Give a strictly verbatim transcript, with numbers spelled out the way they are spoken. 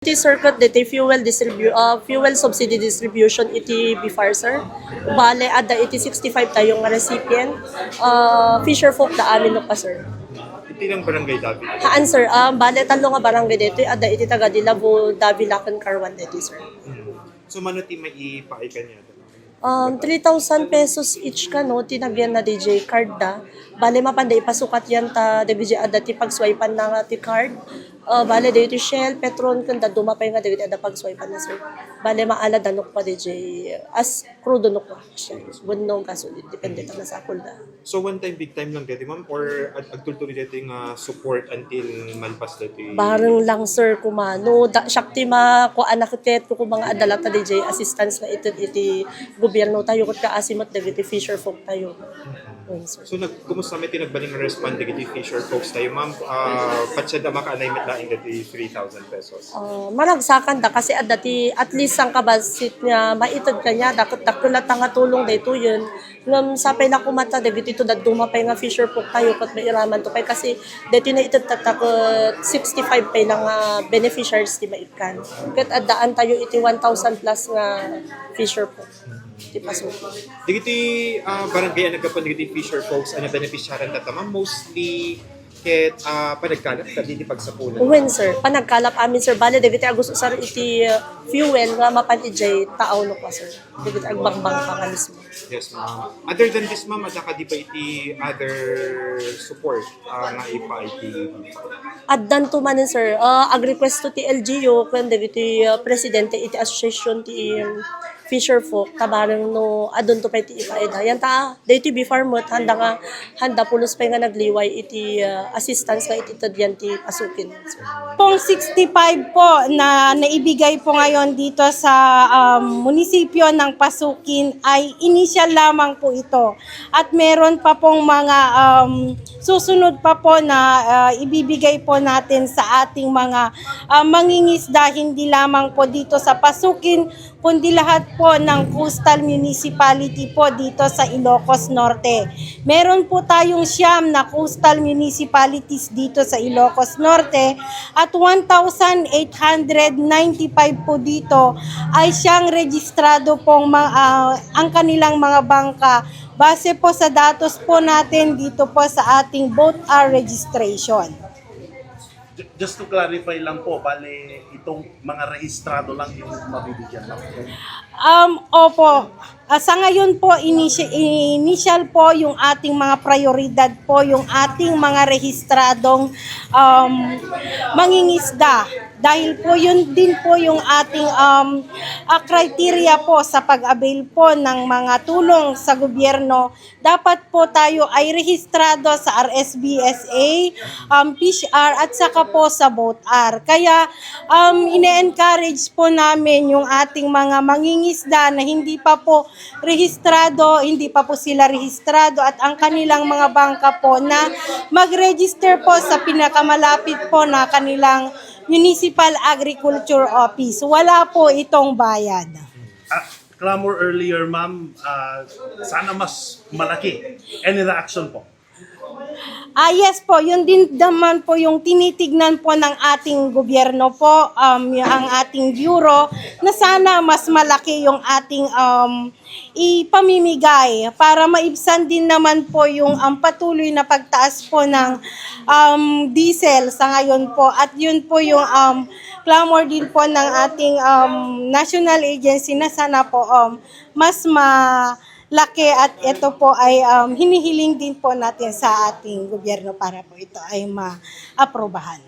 Iti circuit diti fuel distribu-, ah, fuel subsidy distribution iti BFAR, sir. Bale, adda iti sixty-five tayo nga recipient. Ah, fisher folk da amin no pa, sir. Iti lang barangay Davila. Haan, sir. Ah, bale, tallo nga barangay dito. Adda iti taga Dilabo, Davila, ken Carwan dito, sir. So, mano ti maipaay kaniada? Um, three thousand pesos each kano, ti nagyan na D J card da. Bale, mapanda ipasukat yan ta, D J adda ti pagswipean na nga ti card. Ah, bale, dito Shell, Petron, ken dadduma pay nga dagiti adda pagswipean na, sir. Bale, maala danok pa D J, as crudo nok pa. Shell, wenno gasoline, depende ta nasakol da. So, one time, big time lang dito, ma'am? Or ag- agtultuloy dito nga support until malpas dito? Bareng lang, sir, kumano. Da, siak ti makuan a ket ko mga adala ta D J assistance nga iti, iti gobyerno tayo, ket kaasi met dagiti fisher folk tayo. Yun, sir. So, nag, kumusta met ti nagbaling nga respond dagiti fisher folks tayo, ma'am? Ah, patsa da makaanay met laeng dagiti three thousand pesos? Ah, maragsakan da kasi adda ti at least sangkabasit nga maited kaniada ket dakkel latta nga tulong daytoyen. Ngem sapay la koma ta dagiti to dadduma pay nga fisher folk tayo ket mairaman to pay kasi daytoy naited tatta ket sixty-five pay la nga beneficiaries ti maikkan. Ket addaan tayo iti one thousand plus nga fisher folk ti pasok. Dagiti, ah, barangay a naggapuan dagiti fisher folks a nabeneficiaran tatta, ma'am, mostly ket, ah, panagkalap kadi ti pagsapulan? Wen, sir. Panagkalap amin, sir. Bale, dagiti agus-usar iti, uh, fuel nga mapan idiay taaw no pa, sir. Dagiti agbangbangka nga mismo. Yes, ma'am. Other than this, ma'am, adda kadi pa iti other support, ah, nga ipaay ti? Addan to manen, sir. Uh, ag-request to ti L G U ken dagiti, uh, presidente iti association ti, um, fisher folk, ta bareng no adun to pay ti ipaayda. Yan ta, daytoy BFAR met, handa nga, handa pulos pay nga nagliway iti, ah, assistance nga iti tedyan ti pasukin. Pong sixty-five po na naibigay po ngayon dito sa, um, munisipyo ng Pasukin ay initial lamang po ito. At meron pa pong mga, um, susunod pa po na, ah, ibibigay po natin sa ating mga, ah, mangingisda, hindi lamang po dito sa Pasukin, kundi lahat po ng coastal municipality po dito sa Ilocos Norte. Meron po tayong siyam na coastal municipalities dito sa Ilocos Norte at one thousand eight hundred ninety-five po dito ay siyang registrado pong ma- ah, ang kanilang mga bangka base po sa datos po natin dito po sa ating boat hour registration. Ju- Just to clarify lang po, bale itong mga rehistrado lang yung mabibigyan lang. Um, opo. Ah, sa ngayon po, initi- initial po yung ating mga prioridad po, yung ating mga rehistradong um, mangingisda. Dahil po yun din po yung ating um, ah, criteria po sa pag-avail po ng mga tulong sa gobyerno. Dapat po tayo ay rehistrado sa R S B S A, um, Fish R at saka po sa Boat R. Kaya um, ine-encourage po namin yung ating mga mangingisda na hindi pa po rehistrado, hindi pa po sila rehistrado at ang kanilang mga bangka po na mag-register po sa pinakamalapit po na kanilang Municipal Agriculture Office. Wala po itong bayad. Ah, clamor earlier, ma'am, ah, sana mas malaki. Any reaction po? Ah, yes po, yun din naman po yung tinitignan po ng ating gobyerno po, um, yung, ang ating bureau, na sana mas malaki yung ating um, ipamimigay para maibsan din naman po yung um, patuloy na pagtaas po ng um, diesel sa ngayon po. At yun po yung um, clamor din po ng ating um, national agency na sana po um, mas malaki at ito po ay um, hinihiling din po natin sa ating gobyerno para po ito ay maaprubahan.